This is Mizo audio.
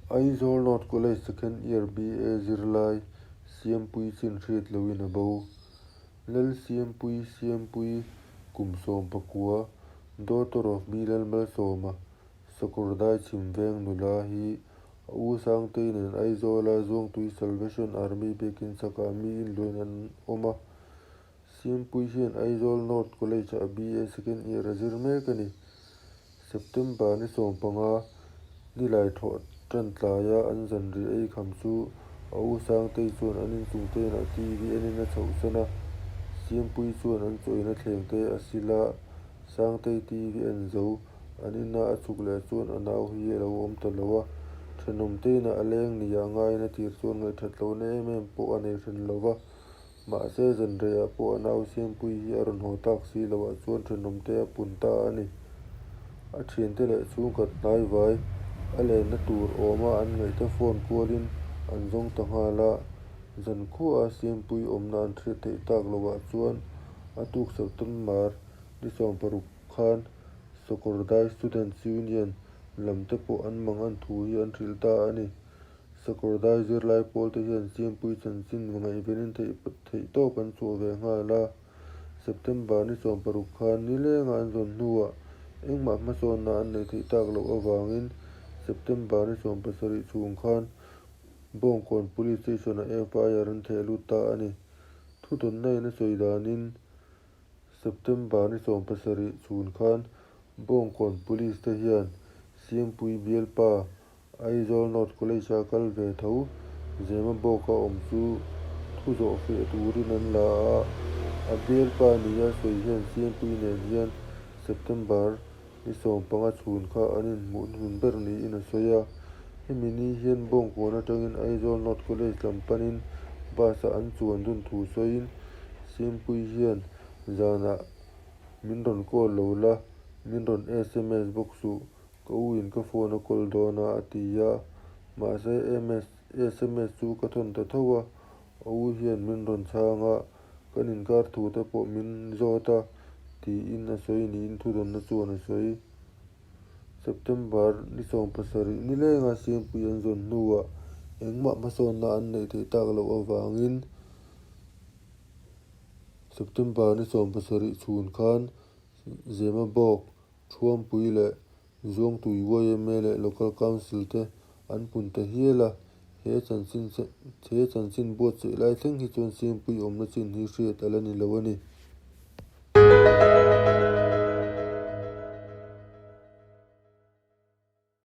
Aizawl North College Second Year BA zirlai Siampuii chin hriat loin a bo. Lalsiampuii Siampuii kum 19, daughter of Mi Lalmalsawma, Sakawrdai Chhimveng nula hi a u Sangtei nen Aizawla Zuangtui Salvation Army biakin chakah mi inluain an awm a. Siampuii hian Aizawl North College-ah BA Second Year a zir mek a ni. September ni 15, nilai thawh tan tlaia an zanriah ei kham chu a u Sangtei chuan an inchung te inah TV enin a chhohsan a, Siampuii chuan an chawina thleng te a sil a, Sangtei TV en zo an ina a chhuk leh chuan a nau hi a lo awm ta lo a, thenawm te inah a leng nia ngaiin a tir chuan ngaihthat lohna em em pawh a nei hran lo va. Mahse, zanreiah pawh a nau Siampuii hi a rawn haw tak si loh ah chuan thenawmte a pun ta a ni. A thiante leh chhungkhat hnaivai a lenna tur awma an ngaihte phone kualin an zawng ta nghal a, zankhua a Siampuii awmna an hriat theih tak loh ah chuan a tuk September ni 16 khan Sakawrdai Students Union lamte pawh an mangan thu hi an hrilh ta a ni. Sakawrdai zirlai pawlte hian Siampui chanchin ngaihvenin theih tawp an chhuah ve nghal a. September ni 16 khan nilenga an zawn hnuah engmah hmasawnna an neih theih tak loh avangin September ni 17 chhung khan Bawngkawn Police Station-ah FIR an theh lut ta a ni. Thudawnna in a sawi danin September ni 17 chhun khan Bawngkawn Police te hian Siampui bialpa Aizawl North College a kal ve tho Zemabawk a awm chu thu zawh fiah turin an la a, a bialpa nia sawi hian Siampui nen hian September ni 15 chhun kha an inhmuh hnun ber niin a sawi a. Hemi ni hian Bawngkawn atangin Aizawl North College lam panin bus a an chuan dun thu sawiin Siampui hian zanah min rawn call lo la, min rawn sms bawk suh. Ka u in ka phone a call dawn a a ti a, mahse MS sms chu ka thawn ta tho a, a u hian min rawn chhang a, kan inkar thu te pawh min zawt a tiin a sawi niin thudawnna chuan a sawi. September ni 17 nilenga Siampui an zawn hnuah engmah hmasawnna an neih theih tak loh avangin September ni 17 chhun khan Zemabawk Thuampui leh Zuangtui yma leh Local Council te an pun ta hial a, he chanchin he chanchin buatsaih lai thleng hi chuan Siampui awmna chin hi hriat a la ni lo a ni.